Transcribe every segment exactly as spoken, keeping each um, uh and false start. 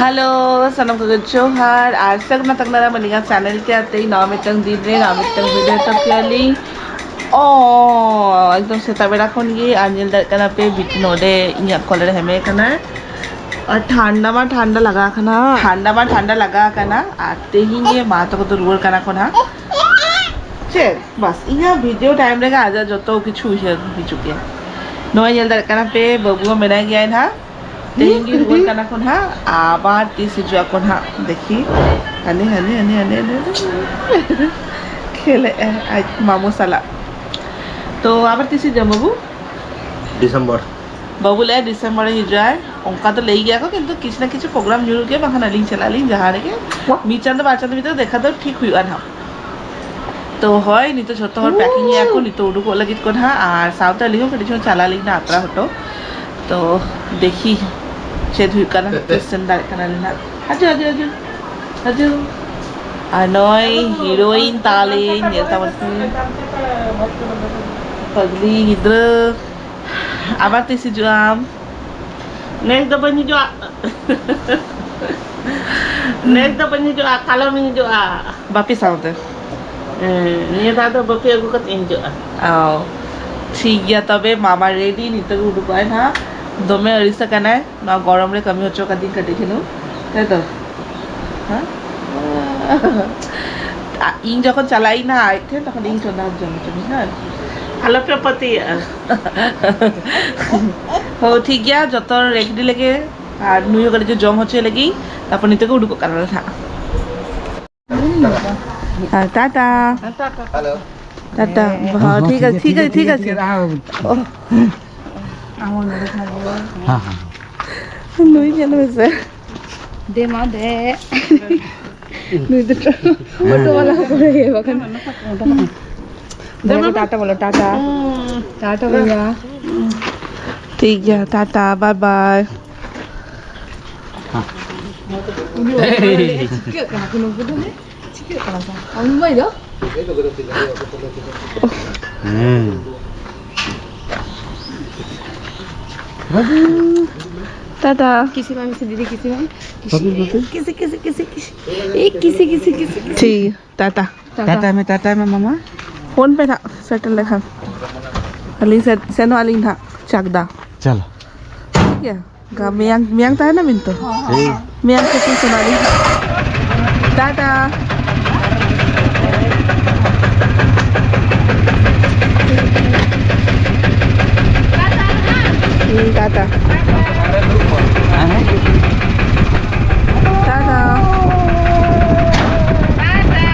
Hello, ᱥᱟᱱᱟᱢ ᱠᱚᱜᱮ ᱡᱚᱦᱟᱨ ᱟᱨ ᱥᱟᱹᱜᱩᱱ ᱛᱟᱠᱱᱟ ᱢᱟᱱᱤᱜᱟ ᱪᱮᱱᱮᱞ ᱛᱮ᱾ ᱟᱛᱮ ᱱᱟᱣᱟ ᱢᱤᱫᱴᱟᱝ ᱫᱤᱱ ᱨᱮ ᱱᱟᱣᱟ ᱢᱤᱫᱴᱟᱝ ᱵᱷᱤᱰᱤᱭᱳ ᱛᱚ ᱠᱮᱞᱤ ᱚ ᱮᱠᱫᱚᱢ ᱥᱮᱛᱟᱜ ᱵᱮᱲᱟ ᱠᱷᱚᱱ ᱜᱮ ᱟᱨ ᱧᱮᱞ ᱫᱟᱲᱮᱭᱟᱜ ᱠᱟᱱᱟ ᱯᱮ ᱵᱤᱴᱤ ᱱᱚᱰᱮ ᱤᱧᱟᱹᱜ ᱠᱚᱞ ᱨᱮ ᱦᱮᱢᱮ ᱠᱟᱱᱟᱭ᱾ ᱟᱨ ᱴᱷᱟᱱᱰᱟ ᱢᱟ ᱴᱷᱟᱱᱰᱟ ᱞᱟᱜᱟᱣ ᱠᱟᱱᱟ, ᱴᱷᱟᱱᱰᱟ ᱢᱟ ᱴᱷᱟᱱᱰᱟ ᱞᱟᱜᱟᱣ ᱠᱟᱱᱟ᱾ ᱟᱨ ᱛᱮᱦᱮᱧ ᱜᱮ ᱢᱟ ᱛᱟᱠᱚ ᱫᱚ ᱨᱩᱣᱟᱹᱲ ᱠᱟᱱᱟ ᱠᱚ ᱱᱟᱦᱟᱜ᱾ ᱪᱮᱫ ᱵᱟᱥ ᱤᱧᱟᱹᱜ ᱵᱷᱤᱰᱤᱭᱳ ᱴᱟᱭᱤᱢ ᱨᱮᱜᱮ ᱟᱡᱟᱜ ᱡᱚᱛᱚ ᱠᱤᱪᱷᱩ ᱩᱭᱦᱟᱹᱨ ᱦᱤᱡᱩᱜ ᱜᱮᱭᱟ᱾ ᱱᱚᱜᱼᱚᱭ ᱧᱮᱞ ᱫᱟᱲᱮᱭᱟᱜ ᱠᱟᱱᱟ ᱯᱮ ᱵᱟᱹᱵᱩ ᱦᱚᱸ ᱢᱮᱱᱟᱭ ᱜᱮᱭᱟᱭ ᱱᱟᱦᱟᱜ᱾ ᱛᱮᱦᱮᱧ ᱜᱮ ᱨᱩᱣᱟᱹᱲ ᱠᱟᱱᱟ ᱠᱚ ᱱᱟᱦᱟᱜ, ᱟᱵᱟᱨ ᱛᱤᱥ ᱦᱤᱡᱩᱜ ᱟᱠᱚ ᱱᱟᱦᱟᱜ ᱫᱮᱠᱷᱤ᱾ ᱦᱟᱱᱮ ᱦᱟᱱᱮ ᱦᱟᱱᱮ ᱦᱟᱱᱮ ᱦᱟᱱᱮ ᱠᱷᱮᱞᱮᱜᱼᱟᱭ ᱟᱡ ᱢᱟᱢᱩ ᱥᱟᱞᱟᱜ᱾ ᱛᱚ ᱟᱵᱟᱨ ᱛᱤᱥ ᱦᱤᱡᱩᱜ ᱟᱢ ᱵᱟᱹᱵᱩ? ᱰᱤᱥᱮᱢᱵᱚᱨ᱾ ᱵᱟᱹᱵᱩ ᱞᱟᱹᱭᱟ ᱰᱤᱥᱮᱢᱵᱚᱨ ᱨᱮ ᱦᱤᱡᱩᱜᱼᱟᱭ, ᱚᱱᱠᱟ ᱫᱚ ᱞᱟᱹᱭ ᱜᱮᱭᱟ ᱠᱚ, ᱠᱤᱱᱛᱩ ᱠᱤᱪᱷᱩ ᱱᱟ ᱠᱤᱪᱷᱩ ᱯᱨᱳᱜᱨᱟᱢ ᱧᱩᱨᱩᱜ ᱜᱮᱭᱟ, ᱵᱟᱝᱠᱷᱟᱱ ᱟᱹᱞᱤᱧ ᱪᱟᱞᱟᱜ ᱟᱹᱞᱤᱧ ᱡᱟᱦᱟᱸ ᱨᱮᱜᱮ᱾ ᱢᱤᱫ ᱪᱟᱸᱫᱚ ᱵᱟᱨ ᱪᱟᱸᱫᱚ ᱵᱷᱤᱛᱤᱨ ᱫᱮᱠᱷᱟ ᱫᱚ ᱴᱷᱤᱠ ᱦᱩᱭᱩᱜᱼᱟ ᱱᱟᱦᱟᱜ᱾ ᱛᱚ ᱦᱳᱭ, ᱱᱤᱛᱚᱜ ᱡᱷᱚᱛᱚ ᱦᱚᱲ ᱯᱮᱠᱤᱝ ᱮᱫᱟ ᱠᱚ, ᱱᱤᱛᱚᱜ ᱩᱰᱩᱠᱚᱜ ᱞᱟᱹᱜᱤᱫ ᱠᱚ ᱱᱟᱦᱟᱜ, ᱟᱨ ᱥᱟᱶᱛᱮ ᱟᱹᱞᱤᱧ ᱦᱚᱸ ᱠᱟᱹᱴᱤᱡ ᱪᱚᱝ ᱪᱟᱞᱟᱜ ᱟᱹᱞᱤᱧ ᱱᱟᱦᱟᱜ ᱟᱛᱨᱟ ᱦᱚᱴᱚ᱾ ᱛᱚ ᱫᱮᱠᱷᱤ ᱪᱮᱫ ᱦᱩᱭᱩᱜ ᱠᱟᱱᱟ, ᱛᱤᱥ ᱥᱮᱱ ᱫᱟᱲᱮᱭᱟᱜ ᱠᱟᱱᱟ ᱞᱤᱧ ᱱᱟᱦᱟᱜ᱾ ᱦᱤᱡᱩᱜ, ᱦᱤᱡᱩᱜ, ᱦᱤᱡᱩᱜ, ᱦᱤᱡᱩᱜ᱾ ᱟᱨ ᱱᱚᱜᱼᱚᱭ ᱦᱤᱨᱳᱭᱤᱱ ᱛᱟᱞᱮ ᱧᱮᱞ ᱛᱟᱵᱚᱱ ᱯᱮ, ᱯᱟᱜᱽᱞᱤ ᱜᱤᱫᱽᱨᱟᱹ᱾ ᱟᱵᱟᱨ ᱛᱤᱥ ᱦᱤᱡᱩᱜ ᱟᱢ? ᱱᱮᱥ ᱫᱚ ᱵᱟᱹᱧ ᱦᱤᱡᱩᱜᱼᱟ᱾ ᱱᱮᱥ ᱫᱚ ᱵᱟᱹᱧ ᱦᱤᱡᱩᱜᱼᱟ, ᱠᱟᱞᱚᱢ ᱤᱧ ᱦᱤᱡᱩᱜᱼᱟ᱾ ᱵᱟᱯᱤ ᱥᱟᱶᱛᱮ? ᱦᱮᱸ, ᱱᱤᱭᱟᱹ ᱫᱷᱟᱣ ᱫᱚ ᱵᱟᱯᱤ ᱟᱹᱜᱩ ᱠᱟᱛᱮ ᱤᱧ ᱦᱤᱡᱩᱜᱼᱟ᱾ ᱚ, ᱴᱷᱤᱠ ᱜᱮᱭᱟ ᱛᱚᱵᱮ, ᱢᱟᱢᱟ ᱨᱮᱰᱤ, ᱱᱤᱛᱚᱜ ᱜᱮ ᱩᱰᱩᱠᱚᱜᱼᱟᱭ ᱱᱟᱦᱟᱜ᱾ ᱫᱚᱢᱮ ᱟᱹᱲᱤᱥ ᱟᱠᱟᱱᱟᱭ, ᱱᱚᱣᱟ ᱜᱚᱨᱚᱢ ᱨᱮ ᱠᱟᱹᱢᱤ ᱦᱚᱪᱚ ᱠᱟᱫᱤᱧ ᱠᱟᱹᱴᱤᱡ ᱪᱩᱞᱩᱝ, ᱛᱟᱭ ᱛᱚ? ᱦᱮᱸ? ᱟ, ᱤᱧ ᱡᱚᱠᱷᱚᱱ ᱪᱟᱞᱟᱜ ᱤᱧ ᱱᱟᱦᱟᱜ ᱟᱡ ᱴᱷᱮᱱ, ᱛᱚᱠᱷᱚᱱ ᱤᱧ ᱪᱚᱸᱫᱟ ᱦᱚᱪᱚ ᱢᱮ, ᱦᱮᱸ? ᱟᱞᱚᱯᱮ ᱯᱟᱹᱛᱭᱟᱹᱜᱼᱟ᱾ ᱦᱳ, ᱴᱷᱤᱠ ᱜᱮᱭᱟ, ᱡᱚᱛᱚ ᱨᱮᱰᱤ ᱞᱮᱜᱮ᱾ ᱟᱨ ᱱᱩᱭ ᱦᱚᱸ ᱠᱟᱹᱴᱤᱡ ᱡᱚᱢ ᱦᱚᱪᱚᱭ ᱞᱟᱹᱜᱤᱫ, ᱛᱟᱨᱯᱚᱨ ᱱᱤᱛᱚᱜ ᱜᱮ ᱩᱰᱩᱠᱚᱜ ᱠᱟᱱᱟ ᱞᱮ ᱦᱟᱸᱜ᱾ ᱦᱮᱸ, ᱴᱟᱴᱟ᱾ ᱦᱮᱞᱳ᱾ ᱴᱟᱴᱟ᱾ ᱦᱮᱸ, ᱦᱚᱸ, ᱴᱷᱤᱠ ᱟᱪᱷᱮ, ᱴᱷᱤᱠ ᱟᱪᱷᱮ, ᱴᱷᱤᱠ ᱟᱪᱷᱮ᱾ ᱦᱮᱸ, ᱦᱮᱸ᱾ ᱚ᱾ ᱦᱮᱸ, ᱦᱮᱸ᱾ ᱱᱩᱭ ᱧᱮᱞ ᱢᱮᱥᱮ᱾ ᱫᱮ ᱢᱟ ᱫᱮ᱾ ᱱᱩᱭ ᱫᱚ ᱴᱳᱴᱳ ᱵᱟᱞᱟ ᱦᱚᱯᱚᱱ ᱜᱮ ᱵᱟᱠᱷᱟᱱ᱾ ᱫᱮ ᱵᱟᱵᱟ᱾ ᱴᱟᱴᱟ ᱵᱚᱞᱚ, ᱴᱟᱴᱟ᱾ ᱦᱩᱸ᱾ ᱴᱟᱴᱟ ᱵᱷᱟᱭᱟ᱾ ᱴᱷᱤᱠ ᱜᱮᱭᱟ, ᱴᱟᱴᱟ, ᱵᱟᱭ ᱵᱟᱭ᱾ ᱪᱤᱠᱟᱹᱜ ᱠᱟᱱᱟ ᱠᱚ ᱱᱩᱠᱩ ᱫᱚ, ᱦᱮᱸ? ᱪᱤᱠᱟᱹᱜ ᱠᱟᱱᱟ ᱠᱚ? ᱟᱢ ᱢᱟᱹᱭ ᱫᱚ? ᱦᱮᱸ᱾ ᱵᱟᱹᱵᱩ᱾ ᱴᱟᱴᱟ। ᱠᱤᱥᱤ ᱵᱟᱝ ᱠᱤᱥᱤ ᱫᱤᱫᱤ, ᱠᱤᱥᱤ ᱵᱟᱝ ᱠᱤᱥᱤ, ᱠᱤᱥᱤ, ᱠᱤᱥᱤ, ᱠᱤᱥᱤ, ᱠᱤᱥᱤ, ᱮᱭ ᱠᱤᱥᱤ, ᱠᱤᱥᱤ, ᱠᱤᱥᱤ, ᱠᱤᱥᱤ। ᱴᱷᱤᱠ ᱜᱮᱭᱟ, ᱴᱟᱴᱟ। ᱴᱟᱴᱟ ᱢᱮ, ᱴᱟᱴᱟ ᱢᱮ ᱢᱟᱢᱟ। ᱯᱷᱳᱱ ᱯᱮ ᱱᱟᱜ ᱥᱮᱴᱮᱨ ᱞᱮᱠᱷᱟᱱ᱾ ᱟᱹᱞᱤᱧ ᱥᱮ-, ᱥᱮᱱᱚᱜ ᱟᱹᱞᱤᱧ ᱱᱟᱜ ᱪᱟᱠᱫᱟ᱾ ᱪᱚᱞᱚ᱾ ᱴᱷᱤᱠ ᱜᱮᱭᱟ, ᱜᱟ-, ᱢᱮᱭᱟᱝ, ᱢᱮᱭᱟᱝ ᱛᱟᱦᱮᱱᱟ ᱵᱤᱱ ᱛᱚ? ᱴᱷᱤᱠ᱾ ᱢᱮᱭᱟᱝ ᱥᱮᱫ ᱥᱮᱱᱚᱜ ᱟᱹᱞᱤᱧ ᱱᱟᱜ᱾ ᱴᱟᱴᱟ᱾ ᱦᱩᱸ, ᱴᱟᱴᱟ᱾ ᱴᱟᱴᱟ᱾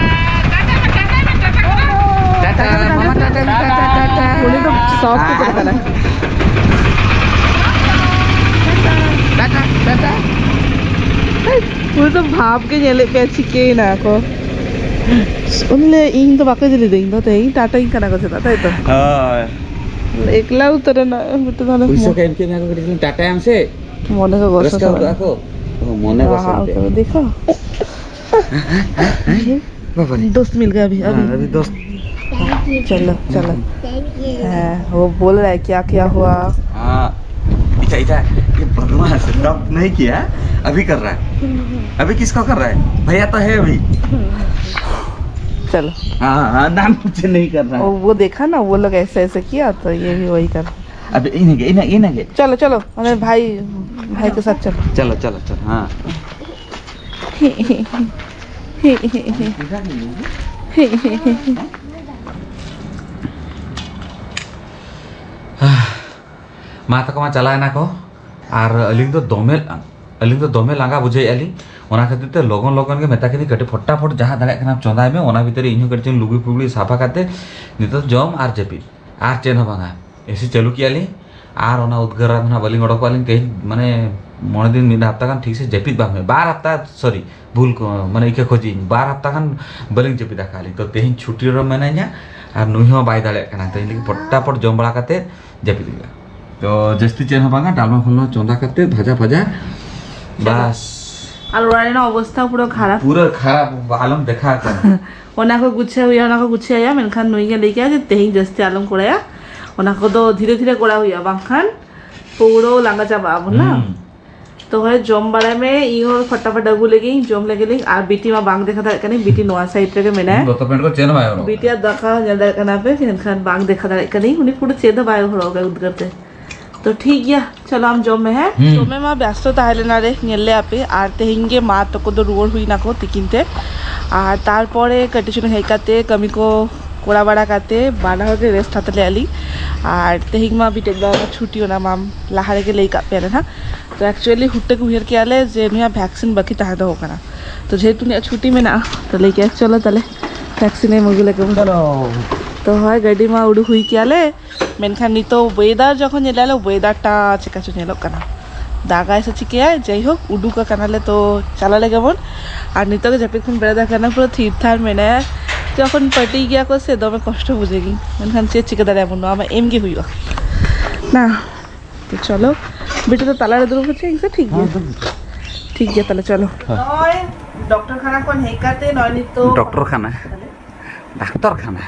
ᱴᱟᱴᱟ, ᱢᱟᱢᱟ, ᱴᱟᱴᱟ, ᱴᱟᱴᱟ, ᱴᱟᱴᱟ᱾ ᱩᱱᱤ ᱫᱚ ᱥᱚᱠ ᱠᱚ ᱪᱟᱞᱟᱜ ᱠᱟᱱᱟ᱾ ᱴᱟᱴᱟ, ᱴᱟᱴᱟ᱾ ᱩᱱᱤ ᱫᱚ ᱵᱷᱟᱵᱽ ᱜᱮ ᱧᱮᱞᱮᱫ ᱯᱮᱭᱟ, ᱪᱤᱠᱟᱹᱭᱮᱱᱟ ᱠᱚ᱾ ᱩᱱᱤ ᱞᱟᱹᱭ, "ᱤᱧ ᱫᱚ ᱵᱟᱠᱚ ᱤᱫᱤ ᱞᱤᱫᱤᱧ, ᱤᱧ ᱫᱚ ᱛᱮᱦᱮᱧ ᱴᱟᱴᱟᱧ ᱠᱟᱱᱟ ᱠᱚ ᱪᱮᱫᱟᱜ, ᱛᱟᱭ ᱛᱚ?" ᱦᱳᱭ᱾ ᱮᱠᱞᱟ ᱩᱛᱟᱹᱨ ᱮᱱᱟ, ᱢᱤᱫᱴᱮᱱ ᱫᱚ ᱦᱟᱱᱮ ᱯᱩᱭᱥᱟᱹ ᱢᱚ- ᱠᱚ ᱮᱢ ᱠᱮᱫ ᱢᱮᱭᱟ ᱠᱚ, ᱠᱟᱹᱴᱤᱡ ᱪᱩᱞᱩᱝ ᱴᱟᱴᱟᱭᱟᱢ ᱥᱮ᱾ ᱢᱚᱱᱮ ᱠᱚ ᱜᱚᱥᱚ ᱨᱟᱹᱥᱠᱟᱹ ᱪᱟᱵᱟᱭᱮᱱᱟ᱾ ᱩᱛᱟᱹᱨ ᱟᱠᱚ᱾ ᱢᱚᱱᱮ ᱜᱚᱥᱚ ᱦᱟᱸ, ᱩᱛᱟᱹᱨ᱾ ᱩᱛᱟᱹᱨ ᱫᱤᱠᱷᱟᱣ᱾ ᱵᱟᱵᱟ ᱨᱮ᱾ ᱫᱳᱥᱛ ᱢᱤᱞ ᱜᱮᱭᱟ ᱟᱵᱷᱤ, ᱦᱮᱸ, ᱟᱵᱷᱤ᱾ ᱟᱵᱷᱤ ᱫᱳᱥᱛ᱾ ᱪᱚᱞᱚ, ᱪᱚᱞᱚ᱾ ᱦᱮᱸ, ᱦᱳ ᱵᱳᱞ ᱨᱟᱦᱟ ᱦᱟᱭ, ᱠᱭᱟ ᱠᱭᱟ ᱦᱩᱣᱟ? हाँ, इधर, इधर, ये बदमाश है, तब नहीं किया, अभी कर रहा है। अभी किसको कर रहा है? भैया तो है अभी। चलो। हाँ, हाँ, ना, मुझे नहीं करना है। वो, वो देखा ना, वो लोग ऐसे, ऐसे किया, तो ये भी वही कर। अभी इन्हें के, इन्हें, इन्हें के। चलो, चलो, हमें भाई, भाई के साथ चलो। चलो, चलो, चलो, हाँ। ᱢᱟ ᱛᱟᱠᱚ ᱢᱟ ᱪᱟᱞᱟᱣ ᱮᱱᱟ ᱠᱚ, ᱟᱨ ᱟᱹᱞᱤᱧ ᱫᱚ ᱫᱚᱢᱮ, ᱟᱹᱞᱤᱧ ᱫᱚ ᱫᱚᱢᱮ ᱞᱟᱸᱜᱟ ᱵᱩᱡᱷᱟᱹᱣᱮᱫᱼᱟ ᱞᱤᱧ᱾ ᱚᱱᱟ ᱠᱷᱟᱹᱛᱤᱨ ᱛᱮ ᱞᱚᱜᱚᱱ ᱞᱚᱜᱚᱱ ᱜᱮ ᱢᱮᱛᱟ ᱠᱤᱱᱟᱹᱧ, ᱠᱟᱹᱴᱤᱡ ᱯᱷᱚᱴᱟᱯᱷᱚᱴ ᱡᱟᱦᱟᱸ ᱫᱟᱲᱮᱭᱟᱜ ᱠᱟᱱᱟᱢ ᱪᱚᱸᱫᱟᱭ ᱢᱮ, ᱚᱱᱟ ᱵᱷᱤᱛᱤᱨ ᱨᱮ ᱤᱧᱦᱚᱸ ᱠᱟᱹᱴᱤᱡ ᱪᱩᱞᱩᱝ ᱞᱩᱜᱽᱲᱤ ᱯᱷᱩᱜᱽᱲᱤ ᱥᱟᱯᱷᱟ ᱠᱟᱛᱮ ᱱᱤᱛᱚᱜ ᱡᱚᱢ ᱟᱨ ᱡᱟᱹᱯᱤᱫ, ᱟᱨ ᱪᱮᱫ ᱦᱚᱸ ᱵᱟᱝᱟ᱾ ᱮᱥᱤ ᱪᱟᱹᱞᱩ ᱠᱮᱜᱼᱟ ᱞᱤᱧ, ᱟᱨ ᱚᱱᱟ ᱩᱫᱽᱜᱟᱹᱨ ᱨᱟᱱ ᱫᱚ ᱱᱟᱦᱟᱜ ᱵᱟᱹᱞᱤᱧ ᱚᱰᱚᱠᱚᱜᱼᱟ ᱞᱤᱧ ᱛᱮᱦᱮᱧ, ᱢᱟᱱᱮ ᱢᱚᱬᱮ ᱫᱤᱱ ᱢᱤᱫ ᱦᱟᱯᱛᱟ ᱜᱟᱱ ᱴᱷᱤᱠ ᱥᱮ ᱡᱟᱹᱯᱤᱫ ᱵᱟᱝ ᱦᱩᱭᱩᱜᱼᱟ, ᱵᱟᱨ ᱦᱟᱯᱛᱟ, ᱥᱚᱨᱤ, ᱵᱷᱩᱞ ᱠᱚ, ᱢᱟᱱᱮ ᱤᱠᱟᱹ ᱠᱷᱚᱡᱤᱧ, ᱵᱟᱨ ᱦᱟᱯᱛᱟ ᱜᱟᱱ ᱵᱟᱹᱞᱤᱧ ᱡᱟᱹᱯᱤᱫ ᱟᱠᱟᱫ ᱞᱤᱧ᱾ ᱛᱚ ᱛᱮᱦᱮᱧ ᱪᱷᱩᱴᱤ ᱨᱮ ᱢᱮᱱᱟᱧᱟ, ᱟᱨ ᱱᱩᱭ ᱦᱚᱸ ᱵᱟᱭ ᱫᱟᱲᱮᱭᱟᱜ ᱠᱟᱱᱟ᱾ ᱛᱮᱦᱮᱧ ᱞᱟᱹᱜᱤᱫ ᱯᱚᱴᱟᱯᱚᱴ ᱡᱚᱢ ᱵᱟᱲᱟ ᱠᱟᱛᱮ ᱡᱟᱹᱯᱤᱫ ᱦᱩᱭᱩᱜᱼᱟ᱾ ᱛᱚ ᱡᱟᱹᱥᱛᱤ ᱪᱮᱫ ᱦᱚᱸ ᱵᱟᱝᱟ, ᱰᱟᱞᱢᱟ ᱯᱷᱟᱞᱢᱟ ᱪᱚᱸᱫᱟ ᱠᱟᱛᱮ, ᱵᱷᱟᱡᱟ ᱯᱷᱟᱡᱟ, ᱵᱟᱥ᱾ ᱟᱨ ᱚᱲᱟᱜ ᱨᱮᱱᱟᱜ ᱚᱵᱚᱥᱛᱷᱟ ᱯᱩᱨᱟᱹ ᱠᱷᱟᱨᱟᱯ᱾ ᱯᱩᱨᱟᱹ ᱠᱷᱟᱨᱟᱯ, ᱟᱞᱚᱢ ᱫᱮᱠᱷᱟ ᱟᱠᱚᱣᱟ᱾ ᱚᱱᱟ ᱠᱚ ᱜᱩᱪᱷᱟᱹᱣ ᱦᱩᱭᱩᱜᱼᱟ, ᱚᱱᱟ ᱠᱚ ᱜᱩᱪᱷᱟᱹᱣ ᱦᱩᱭᱩᱜᱼᱟ, ᱢᱮᱱᱠᱷᱟᱱ ᱱᱩᱭ ᱜᱮ ᱞᱟᱹᱭ ᱠᱮᱜᱼᱟ ᱡᱮ ᱛᱮᱦᱮᱧ ᱡᱟᱹᱥᱛᱤ ᱟᱞᱚᱢ ᱠᱚᱨᱟᱭᱟ, ᱚᱱᱟ ᱠᱚᱫᱚ ᱫᱷᱤᱨᱮ ᱫᱷᱤᱨᱮ ᱠᱚᱨᱟᱣ ᱦᱩᱭᱩᱜᱼᱟ, ᱵᱟᱝᱠᱷᱟᱱ ᱯᱩᱨᱟᱹ ᱞᱟᱸᱜᱟ ᱪᱟᱵᱟᱜ ᱟᱵᱚᱱ ᱱᱟ᱾ ᱦᱩᱸ᱾ ᱛᱚ ᱦᱳᱭ, ᱡᱚᱢ ᱵᱟᱲᱟᱭ ᱢᱮ, ᱤᱧ ᱦᱚᱸ ᱯᱷᱟᱴᱟᱯᱷᱟᱴ ᱟᱹᱜᱩ ᱞᱮᱜᱤᱧ, ᱡᱚᱢ ᱞᱮᱜᱮ ᱞᱤᱧ᱾ ᱟᱨ ᱵᱤᱴᱤ ᱢᱟ ᱵᱟᱝ ᱫᱮᱠᱷᱟ ᱫᱟᱲᱮᱭᱟᱜ ᱠᱟᱹᱱᱟᱹᱧ, ᱵᱤᱴᱤ ᱱᱚᱣᱟ ᱥᱟᱭᱤᱰ ᱨᱮᱜᱮ ᱢᱮᱱᱟᱭᱟ᱾ ᱫᱚᱛᱚ ᱯᱮᱱᱴ ᱠᱚ ᱪᱮᱫ ᱦᱚᱸ ᱵᱟᱭ ᱦᱚᱨᱚᱜ ᱵᱤᱴᱤᱭᱟᱜ ᱫᱟᱠᱟ ᱧᱮᱞ ᱫᱟᱲᱮᱭᱟᱜ ᱠᱟᱱᱟ ᱯᱮ, ᱢᱮᱱᱠᱷᱟᱱ ᱵᱟᱝ ᱫᱮᱠᱷᱟ ᱫᱟᱲᱮᱭᱟᱜ ᱠᱟᱹᱱᱟᱹᱧ, ᱩᱱᱤ ᱯᱩᱨᱟᱹ ᱪᱮᱫ ᱦᱚᱸ ᱵᱟᱭ ᱦᱚᱨᱚᱜ ᱟᱠᱟᱫᱟ ᱩᱫᱽᱜᱟᱹᱨ ᱛᱮ᱾ ᱛᱚ ᱴᱷᱤᱠ ᱜᱮᱭᱟ, ᱪᱚᱞᱚ ᱟᱢ ᱡᱚᱢ ᱢᱮ, ᱦᱮᱸ? ᱦᱩᱸ᱾ ᱫᱚᱢᱮ ᱢᱟ ᱵᱮᱥᱛᱚ ᱛᱟᱦᱮᱸ ᱞᱮᱱᱟ ᱨᱮ, ᱧᱮᱞ ᱞᱮᱭᱟ ᱯᱮ᱾ ᱟᱨ ᱛᱮᱦᱮᱧ ᱜᱮ ᱢᱟ ᱛᱟᱠᱚ ᱫᱚ ᱨᱩᱣᱟᱹᱲ ᱦᱩᱭ ᱱᱟᱠᱚ ᱛᱤᱠᱤᱱ ᱛᱮ᱾ ᱟᱨ ᱛᱟᱨᱯᱚᱨᱮ ᱠᱟᱹᱴᱤᱡ ᱪᱩᱞᱩᱝ ᱦᱮᱡ ᱠᱟᱛᱮ ᱠᱟᱹᱢᱤ ᱠᱚ ᱠᱚᱨᱟᱣ ᱵᱟᱲᱟ ᱠᱟᱛᱮ ᱵᱟᱱᱟ ᱦᱚᱲ ᱜᱮ ᱨᱮᱥᱴ ᱦᱟᱛᱟᱣ ᱞᱮᱜᱼᱟ ᱞᱤᱧ᱾ ᱟᱨ ᱛᱮᱦᱮᱧ ᱢᱟ ᱵᱤᱴᱤ ᱟᱡ ᱵᱟᱵᱟ ᱢᱟ ᱪᱷᱩᱴᱤ, ᱚᱱᱟ ᱢᱟ ᱞᱟᱦᱟ ᱨᱮᱜᱮ ᱞᱟᱹᱭ ᱠᱟᱜ ᱯᱮᱭᱟ ᱞᱮ ᱱᱟᱦᱟᱜ᱾ ᱛᱚ ᱮᱠᱪᱩᱭᱮᱞᱤ ᱦᱩᱴᱟᱹ ᱠᱚ ᱩᱭᱦᱟᱹᱨ ᱠᱮᱜᱼᱟ ᱞᱮ ᱡᱮ ᱱᱩᱭᱟᱜ ᱵᱷᱮᱠᱥᱤᱱ ᱵᱟᱹᱠᱤ ᱛᱟᱦᱮᱸ ᱫᱚᱦᱚ ᱠᱟᱱᱟ᱾ ᱛᱚ ᱡᱮᱦᱮᱛᱩ ᱩᱱᱤᱭᱟᱜ ᱪᱷᱩᱴᱤ ᱢᱮᱱᱟᱜᱼᱟ, ᱛᱚ ᱞᱟᱹᱭ ᱠᱮᱜᱼᱟ ᱪᱚᱞᱚ ᱛᱟᱦᱞᱮ ᱵᱷᱮᱠᱥᱤᱱ ᱮᱢ ᱟᱹᱜᱩ ᱞᱮᱜᱮ ᱵᱚᱱ᱾ ᱪᱚᱞᱚ᱾ ᱛᱚ ᱦᱳᱭ, ᱜᱟᱹᱰᱤ ᱢᱟ ᱩᱰᱩᱠ ᱦᱩᱭ ᱠᱮᱜᱼᱟ ᱞᱮ, ᱢᱮᱱᱠᱷᱟᱱ ᱱᱤᱛᱚᱜ ᱣᱮᱫᱟᱨ ᱡᱚᱠᱷᱚᱱ ᱧᱮᱞ ᱟᱞᱮ, ᱣᱮᱫᱟᱨ ᱴᱟ ᱪᱮᱠᱟ ᱪᱚ ᱧᱮᱞᱚᱜ ᱠᱟᱱᱟ, ᱫᱟᱜᱟᱭ ᱥᱮ ᱪᱤᱠᱟᱹᱭᱟᱭ᱾ ᱡᱟᱭᱦᱳᱠ, ᱩᱰᱩᱠ ᱟᱠᱟᱱᱟᱞᱮ, ᱛᱚ ᱪᱟᱞᱟᱜ ᱞᱮᱜᱮ ᱵᱚᱱ᱾ ᱟᱨ ᱱᱤᱛᱚᱜ ᱜᱮ ᱡᱟᱹᱯᱤᱫ ᱠᱷᱚᱱ ᱵᱮᱨᱮᱫ ᱟᱠᱟᱱᱟ, ᱯᱩᱨᱟᱹ ᱛᱷᱤᱨ ᱛᱷᱟᱨ ᱢᱮᱱᱟᱭᱟ᱾ ᱡᱚᱠᱷᱚᱱ ᱯᱟᱹᱴᱤ ᱜᱮᱭᱟ ᱠᱚ ᱥᱮ, ᱫᱚᱢᱮ ᱠᱚᱥᱴᱚ ᱵᱩᱡᱷᱟᱹᱜ ᱜᱮ, ᱢᱮᱱᱠᱷᱟᱱ ᱪᱮᱫ ᱪᱤᱠᱟᱹ ᱫᱟᱲᱮᱭᱟᱜᱼᱟ ᱵᱚᱱ, ᱱᱚᱣᱟ ᱢᱟ ᱮᱢ ᱜᱮ ᱦᱩᱭᱩᱜᱼᱟ ᱱᱟ᱾ ᱛᱚ ᱪᱚᱞᱚ, ᱵᱤᱴᱤ ᱫᱚ ᱛᱟᱞᱟᱨᱮ ᱫᱩᱲᱩᱵ ᱦᱚᱪᱚᱭ ᱤᱧ ᱥᱮ, ᱴᱷᱤᱠ ᱜᱮᱭᱟ? ᱦᱮᱸ, ᱫᱩᱲᱩᱵ᱾ ᱴᱷᱤᱠ ᱜᱮᱭᱟ, ᱛᱟᱦᱞᱮ ᱪᱚᱞᱚ᱾ ᱦᱮᱸ᱾ ᱱᱚᱜᱼᱚᱭ ᱰᱚᱠᱴᱚᱨ ᱠᱷᱟᱱᱟ ᱠᱷᱚᱱ ᱦᱮᱡ ᱠᱟᱛᱮ ᱱᱚᱜᱼᱚᱭ ᱱᱤᱛᱚᱜ ᱰᱚᱠᱴᱚᱨ ᱠᱷᱟᱱᱟ? ᱛᱟᱦᱞᱮ? ᱰᱟᱠᱛᱚᱨ ᱠᱷᱟᱱᱟ᱾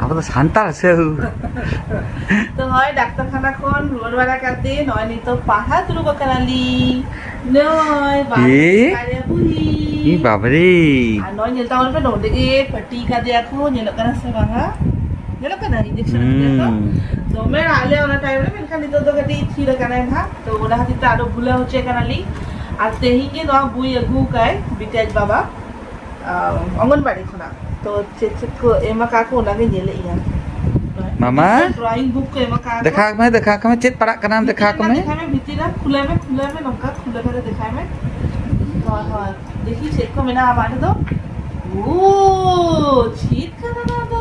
ᱟᱵᱚ ᱫᱚ ᱥᱟᱱᱛᱟᱲ ᱥᱮ? ᱛᱚ ᱦᱳᱭ, ᱰᱟᱠᱛᱚᱨ ᱠᱷᱟᱱᱟ ᱠᱷᱚᱱ ᱨᱩᱣᱟᱹᱲ ᱵᱟᱲᱟ ᱠᱟᱛᱮ ᱱᱚᱜᱼᱚᱭ ᱱᱤᱛᱚᱜ ᱯᱟᱲᱦᱟᱣ ᱫᱩᱲᱩᱵ ᱟᱠᱟᱱᱟᱞᱤᱧ᱾ ᱱᱚᱜᱼᱚᱭ ᱵᱟᱝ ᱮ? ᱠᱟᱨᱮ ᱵᱩᱦᱤ᱾ ᱤ ᱵᱟᱵᱨᱮ᱾ ᱟᱨ ᱱᱚᱜᱼᱚᱭ ᱧᱮᱞ ᱛᱟᱵᱚᱱ ᱯᱮ, ᱱᱚᱰᱮ ᱜᱮ ᱯᱟᱹᱴᱤ ᱠᱟᱫᱮᱭᱟ ᱠᱚ, ᱧᱮᱞᱚᱜ ᱠᱟᱱᱟ ᱥᱮ ᱵᱟᱝᱟ? ᱧᱮᱞᱚᱜ ᱠᱟᱱᱟ, injection ᱮᱢ ᱠᱮᱫᱟ ᱛᱚ? ᱦᱩᱸ᱾ ᱫᱚᱢᱮ ᱨᱟᱜ ᱞᱮ ᱚᱱᱟ time ᱨᱮ, ᱢᱮᱱᱠᱷᱟᱱ ᱱᱤᱛᱚᱜ ᱫᱚ ᱠᱟᱹᱴᱤᱡ ᱛᱷᱤᱨ ᱟᱠᱟᱱᱟᱭ ᱱᱟᱦᱟᱜ, ᱛᱚ ᱚᱱᱟ ᱠᱷᱟᱹᱛᱤᱨ ᱛᱮ ᱟᱨᱚ ᱵᱷᱩᱞᱟᱹᱣ ᱦᱚᱪᱚᱭ ᱠᱟᱱᱟᱞᱤᱧ᱾ ᱟᱨ ᱛᱮᱦᱮᱧ ᱜᱮ ᱱᱚᱣᱟ ᱵᱳᱭ ᱟᱹᱜᱩ ᱟᱠᱟᱭ ᱵᱤᱴᱤ ᱟᱡ ᱵᱟᱵᱟ, ᱟᱢ, ᱚᱝᱜᱚᱱᱵᱟᱲᱤ ᱠᱷᱚᱱᱟᱜ᱾ ᱛᱚ ᱪᱮᱫ ᱪᱮᱫ ᱠᱚ ᱮᱢ ᱟᱠᱟᱫ ᱠᱚ, ᱚᱱᱟᱜᱮ ᱧᱮᱞᱮᱫ ᱤᱧᱟ᱾ ᱢᱟᱢᱟ? Drawing book ᱠᱚ ᱮᱢ ᱟᱠᱟᱫ ᱠᱚ᱾ ᱫᱮᱠᱷᱟᱣ ᱢᱮ, ᱫᱮᱠᱷᱟᱣ ᱢᱮ, ᱪᱮᱫ ᱯᱟᱲᱟᱜ ᱠᱟᱱᱟᱢ, ᱵᱷᱤᱛᱤᱨ ᱫᱮᱠᱷᱟᱣ ᱨᱮᱱᱟᱜ ᱢᱮ᱾ ᱫᱮᱠᱷᱟᱣ ᱢᱮ, ᱵᱷᱤᱛᱤᱨ ᱨᱮ ᱠᱷᱩᱞᱟᱹᱣ ᱢᱮ, ᱠᱷᱩᱞᱟᱹᱣ ᱢᱮ, ᱱᱚᱝᱠᱟ ᱠᱷᱩᱞᱟᱹᱣ ᱠᱟᱛᱮ ᱫᱮᱠᱷᱟᱣ ᱢᱮ᱾ ᱦᱳᱭ, ᱦᱳᱭ, ᱫᱮᱠᱷᱤ ᱪᱮᱫ ᱠᱚ ᱢᱮᱱᱟᱜᱼᱟ ᱟᱢᱟᱜ ᱨᱮᱫᱚ᱾ ᱳ, ᱪᱮᱫ ᱠᱟᱱᱟ ᱱᱚᱣᱟ ᱫᱚ?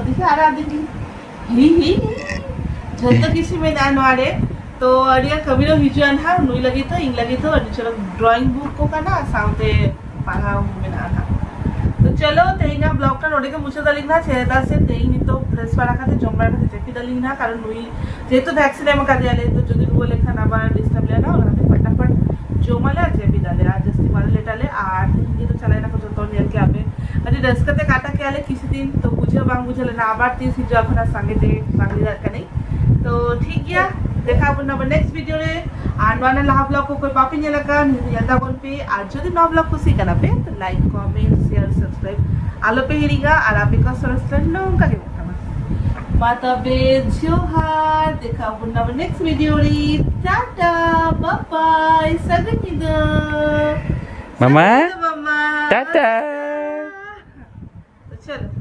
ᱫᱮᱠᱷᱤ ᱟᱨ ᱟᱨ ᱫᱮᱠᱷᱤ᱾ ᱦᱤ, ᱦᱤ, ᱦᱤ᱾ ᱡᱷᱚᱛᱚ ᱠᱤᱪᱷᱩ ᱢᱮᱱᱟᱜᱼᱟ ᱱᱚᱣᱟ ᱨᱮ᱾ ᱛᱚ ᱟᱹᱰᱤ ᱜᱟᱱ ᱠᱟᱹᱢᱤ ᱨᱮ ᱦᱤᱡᱩᱜᱼᱟ ᱱᱟᱦᱟᱜ, ᱱᱩᱭ ᱞᱟᱹᱜᱤᱫ ᱫᱚ, ᱤᱧ ᱞᱟᱹᱜᱤᱫ ᱫᱚ ᱟᱹᱰᱤ ᱪᱚᱨᱚᱠ drawing book ᱠᱚ ᱠᱟᱱᱟ, ᱥᱟᱶᱛᱮ ᱯᱟᱲᱦᱟᱣ ᱦᱚᱸ ᱢᱮᱱᱟᱜᱼᱟ ᱱᱟᱦᱟᱜ᱾ ᱛᱚ ᱪᱚᱞᱚ, ᱛᱮᱦᱮᱧᱟᱜ vlog ᱴᱟ ᱱᱚᱰᱮ ᱜᱮ ᱢᱩᱪᱟᱹᱫ ᱟᱹᱞᱤᱧ ᱱᱟᱦᱟᱜ, ᱪᱮᱫᱟᱜ ᱥᱮ ᱛᱮᱦᱮᱧ ᱱᱤᱛᱚᱜ fresh ᱵᱟᱲᱟ ᱠᱟᱛᱮ, ᱡᱚᱢ ᱵᱟᱲᱟ ᱠᱟᱛᱮ ᱡᱟᱹᱯᱤᱫ ᱟᱹᱞᱤᱧ ᱱᱟᱦᱟᱜ, ᱠᱟᱨᱚᱱ ᱱᱩᱭ ᱡᱮᱦᱮᱛᱩ vaccine ᱮᱢ ᱟᱠᱟᱫᱮᱭᱟᱞᱮ, ᱛᱚ ᱡᱩᱫᱤ ᱨᱩᱣᱟᱹ ᱞᱮᱠᱷᱟᱱ ᱟᱵᱟᱨ disturb ᱞᱮᱱᱟ, ᱚᱱᱟ ᱠᱷᱟᱹᱛᱤᱨ ᱯᱷᱟᱴᱟᱯᱷᱟᱴ ᱡᱚᱢᱟᱞᱮ ᱟᱨ ᱡᱟᱹᱯᱤᱫᱟᱞᱮ, ᱟᱨ ᱡᱟᱹᱥᱛᱤ ᱵᱟᱞᱮ ᱞᱮᱴᱟᱞᱮ᱾ ᱟᱨ ᱛᱮᱦᱮᱧ ᱡᱮᱦᱮᱛᱩ ᱪᱟᱞᱟᱣ ᱮᱱᱟ ᱠᱚ ᱡᱚᱛᱚ, ᱧᱮᱞ ᱠᱮᱜᱼᱟ ᱯᱮ, ᱟᱹᱰᱤ ᱨᱟᱹᱥᱠᱟᱹ ᱛᱮ ᱠᱟᱴᱟ ᱠᱮᱜᱼᱟ ᱞᱮ ᱠᱤᱪᱷᱩ ᱫᱤᱱ, ᱛᱚ ᱵᱩᱡᱷᱟᱹᱣ ᱵᱟᱝ ᱵᱩᱡᱷᱟᱹᱣ ᱞᱮᱱᱟ, ᱟᱵᱟᱨ ᱛᱤᱥ ᱦᱤᱡᱩᱜᱼᱟ ᱠᱷᱚᱱᱟᱜ ᱥᱟᱸᱜᱮ ᱛᱮ ᱵᱟᱝ ᱞᱟᱹᱭ ᱫᱟᱲᱮᱭᱟᱜ ᱠᱟᱹᱱᱟᱹᱧ᱾ ᱛᱚ ᱴᱷᱤᱠ ᱜᱮᱭᱟ, ᱫᱮᱠᱷᱟ ᱟᱵᱚᱱ ᱟᱵᱟᱨ next video ᱨᱮ᱾ ᱟᱨ ᱱᱚᱣᱟ ᱨᱮᱱᱟᱜ ᱞᱟᱦᱟ ᱵᱞᱚᱜ ᱠᱚ ᱚᱠᱚᱭ ᱵᱟᱯᱮ ᱧᱮᱞ ᱟᱠᱟᱫ, ᱱᱤᱛ ᱧᱮᱞ ᱛᱟᱵᱚᱱ ᱯᱮ᱾ ᱟᱨ ᱡᱩᱫᱤ ᱱᱚᱣᱟ ᱵᱞᱚᱜ ᱠᱩᱥᱤ ᱠᱟᱱᱟ ᱯᱮ, ᱛᱚ ᱞᱟᱭᱤᱠ, ᱠᱚᱢᱮᱱᱴ, ᱥᱮᱭᱟᱨ, ᱥᱟᱵᱥᱠᱨᱟᱭᱤᱵ ᱟᱞᱚ ᱯᱮ ᱦᱤᱲᱤᱧᱟ᱾ ᱟᱨ ᱟᱯᱮ ᱠᱚ ᱥᱚᱨᱚᱥ ᱱᱚᱝᱠᱟ ᱜᱮ ᱢᱟ ᱛᱚᱵᱮ ᱡᱚᱦᱟᱨ, ᱫᱮᱠᱷᱟ ᱟᱵᱚᱱ ᱱᱟᱣᱟ ᱱᱮᱠᱥᱴ ᱵᱷᱤᱰᱤᱭᱳ ᱨᱮ᱾ ᱴᱟᱴᱟ, ᱵᱟᱭ ᱵᱟᱭ, ᱥᱟᱹᱜᱩᱱ ᱧᱤᱫᱟᱹ᱾ ᱢᱟᱢᱟ, ᱥᱟᱹᱜᱩᱱ ᱧᱤᱫᱟᱹ ᱢᱟᱢᱟ᱾ ᱴᱟᱴᱟ᱾ ᱛᱚ ᱪᱚᱞᱚ᱾